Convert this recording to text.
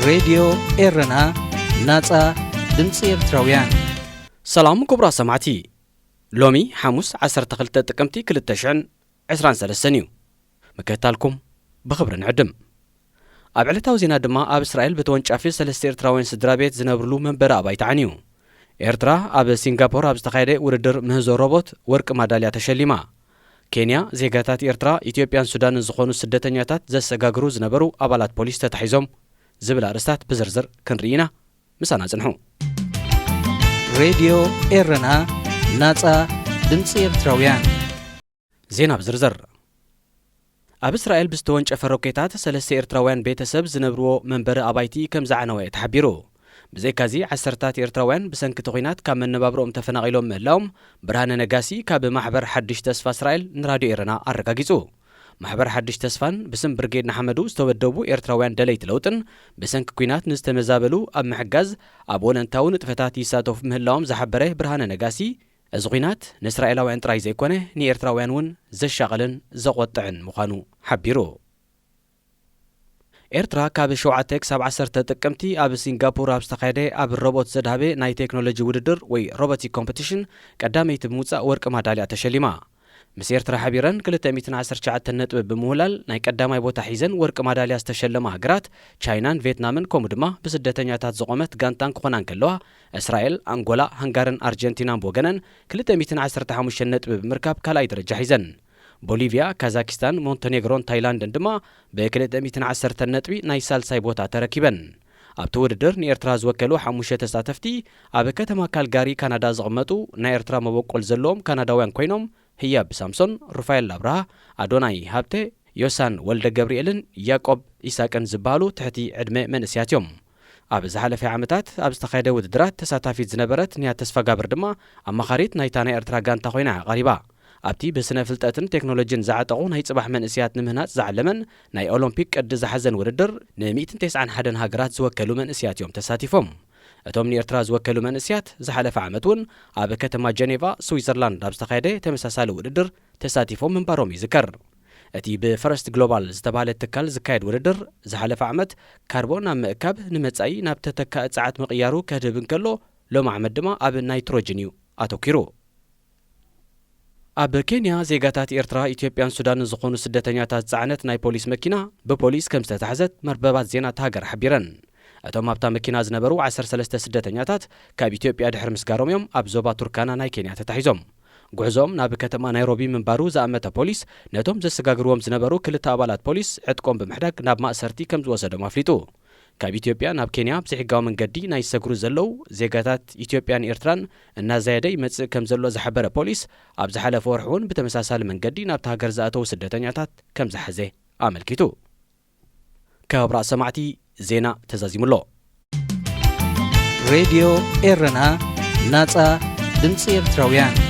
ሬድዮ ኤረና፣ ናጻ ድምጺ ኤርትራውያን። ሰላም ክቡራት ሰማዕቲ፣ ሎሚ ሓሙስ ዓሰርተ ክልተ ጥቅምቲ ክልተ ሽሕን ዕስራን ሰለስተን እዩ። ምክትታልኩም ብኽብሪ ንዕድም። ኣብ ዕለታዊ ዜና ድማ፣ ኣብ እስራኤል ብተወንጫፊ ሰለስተ ኤርትራውያን ስድራ ቤት ዝነብርሉ መንበሪ ኣባይቲ ዓንዩ። ኤርትራ ኣብ ሲንጋፖር ኣብ ዝተኻየደ ውድድር ምህዞ ሮቦት ወርቂ ማዳልያ ተሸሊማ። ኬንያ፣ ዜጋታት ኤርትራ፣ ኢትዮጵያን ሱዳንን ዝኾኑ ስደተኛታት ዘሰጋግሩ ዝነበሩ ኣባላት ፖሊስ ተታሒዞም ዝብል ኣርእስታት ብዝርዝር ክንርኢ ኢና። ምሳና ጽንሑ። ሬድዮ ኤረና፣ ናጻ ድምጺ ኤርትራውያን። ዜና ብዝርዝር። ኣብ እስራኤል ብዝተወንጨፈ ሮኬታት ሰለስተ ኤርትራውያን ቤተሰብ ዝነብርዎ መንበሪ ኣባይቲ ከም ዝዓነወ ተሓቢሩ። ብዘይካዚ፣ ዓሰርታት ኤርትራውያን ብሰንኪ እቲ ኲናት ካብ መነባብሮኦም ተፈናቒሎም ምህላዎም ብርሃነ ነጋሲ ካብ ማሕበር ሓድሽ ተስፋ እስራኤል ንራድዮ ኤረና ኣረጋጊጹ። ማሕበር ሓድሽ ተስፋን ብስም ብርጌድ ንሓመዱ ዝተወደቡ ኤርትራውያን ደለይቲ ለውጥን ብሰንኪ ኲናት ንዝተመዛበሉ ኣብ ምሕጋዝ ኣብ ወለንታዊ ንጥፈታት ይሳተፉ ምህላዎም ዝሓበረ ብርሃነ ነጋሲ፣ እዚ ኲናት ንእስራኤላውያን ጥራይ ዘይኮነ ንኤርትራውያን እውን ዘሻቕልን ዘቖጥዕን ምዃኑ ሓቢሩ። ኤርትራ ካብ ሸውዓተ ክሳብ ዓሰርተ ጥቅምቲ ኣብ ሲንጋፖር ኣብ ዝተኻየደ ኣብ ሮቦት ዘድሃበ ናይ ቴክኖሎጂ ውድድር ወይ ሮቦቲክ ኮምፒቲሽን ቀዳመይቲ ብምውጻእ ወርቂ ማዳልያ ተሸሊማ። ምስ ኤርትራ ሓቢረን ክልተ ሚእትን ዓሰርተ ትሽዓተን ነጥቢ ብምውላል ናይ ቀዳማይ ቦታ ሒዘን ወርቂ ማዳልያ ዝተሸለማ ሃገራት ቻይናን ቬትናምን ከምኡ ድማ ብስደተኛታት ዝቖመት ጋንታን ክኾና እንከለዋ፣ እስራኤል፣ ኣንጎላ፣ ሃንጋርን ኣርጀንቲናን ብወገነን ክልተ ሚእትን ዓሰርተ ሓሙሽተን ነጥቢ ብምርካብ ካልኣይ ደረጃ ሒዘን። ቦሊቪያ፣ ካዛኪስታን፣ ሞንተኔግሮን ታይላንድን ድማ ብክልተ ሚእትን ዓሰርተን ነጥቢ ናይ ሳልሳይ ቦታ ተረኪበን። ኣብቲ ውድድር ንኤርትራ ዝወከሉ ሓሙሽተ ተሳተፍቲ ኣብ ከተማ ካልጋሪ ካናዳ ዝቕመጡ ናይ ኤርትራ መበቆል ዘለዎም ካናዳውያን ኮይኖም፣ ህያብ ሳምሶን፣ ሩፋኤል ኣብርሃ፣ ኣዶናይ ሃብተ፣ ዮሳን ወልደ ገብርኤልን ያቆብ ኢሳቅን ዝበሃሉ ትሕቲ ዕድመ መንእስያት እዮም። ኣብ ዝሓለፈ ዓመታት ኣብ ዝተኻየደ ውድድራት ተሳታፊት ዝነበረት ንያት ተስፋጋብር ድማ ኣማኻሪት ናይታ ናይ ኤርትራ ጋንታ ኮይና እያ ቀሪባ። ኣብቲ ብስነ ፍልጠትን ቴክኖሎጂን ዝዓጠቑ ናይ ጽባሕ መንእስያት ንምህናጽ ዝዓለመን ናይ ኦሎምፒክ ቅዲ ዝሓዘን ውድድር ን ሚእትን ተስዓን ሓደን ሃገራት ዝወከሉ መንእስያት እዮም ተሳቲፎም። እቶም ንኤርትራ ዝወከሉ መንእስያት ዝሓለፈ ዓመት እውን ኣብ ከተማ ጀኔቫ ስዊዘርላንድ ኣብ ዝተኻየደ ተመሳሳሊ ውድድር ተሳቲፎም ምንባሮም ይዝከር። እቲ ብፈረስት ግሎባል ዝተባህለ ትካል ዝካየድ ውድድር ዝሓለፈ ዓመት ካርቦን ኣብ ምእካብ ንመጻኢ ናብ ተተካኢ ጸዓት ምቕያሩ ከድህብ እንከሎ፣ ሎም ዓመት ድማ ኣብ ናይትሮጅን እዩ ኣተኲሩ። ኣብ ኬንያ ዜጋታት ኤርትራ፣ ኢትዮጵያን ሱዳንን ዝኾኑ ስደተኛታት ዝጸዓነት ናይ ፖሊስ መኪና ብፖሊስ ከም ዝተታሕዘት መርበባት ዜና እታ ሃገር ሓቢረን። እቶም ኣብታ መኪና ዝነበሩ ዓሰርተ ሰለስተ ስደተኛታት ካብ ኢትዮጵያ ድሕሪ ምስጋሮም እዮም ኣብ ዞባ ቱርካና ናይ ኬንያ ተታሒዞም። ጉዕዞኦም ናብ ከተማ ናይሮቢ ምንባሩ ዝኣመተ ፖሊስ፣ ነቶም ዘሰጋግርዎም ዝነበሩ ክልተ ኣባላት ፖሊስ ዕጥቆም ብምሕዳግ ናብ ማእሰርቲ ከም ዝወሰዶም ኣፍሊጡ። ካብ ኢትዮጵያ ናብ ኬንያ ብዘይሕጋዊ መንገዲ ናይ ዝሰግሩ ዘለዉ ዜጋታት ኢትዮጵያን ኤርትራን እናዛየደ ይመጽእ ከም ዘሎ ዝሓበረ ፖሊስ፣ ኣብ ዝሓለፈ ወርሒ እውን ብተመሳሳሊ መንገዲ ናብታ ሃገር ዝኣተዉ ስደተኛታት ከም ዝሓዘ ኣመልኪቱ። ካብ ራእሰ ማዕቲ ዜና ተዛዚሙ ኣሎ። ሬድዮ ኤረና፣ ናጻ ድምጺ ኤርትራውያን።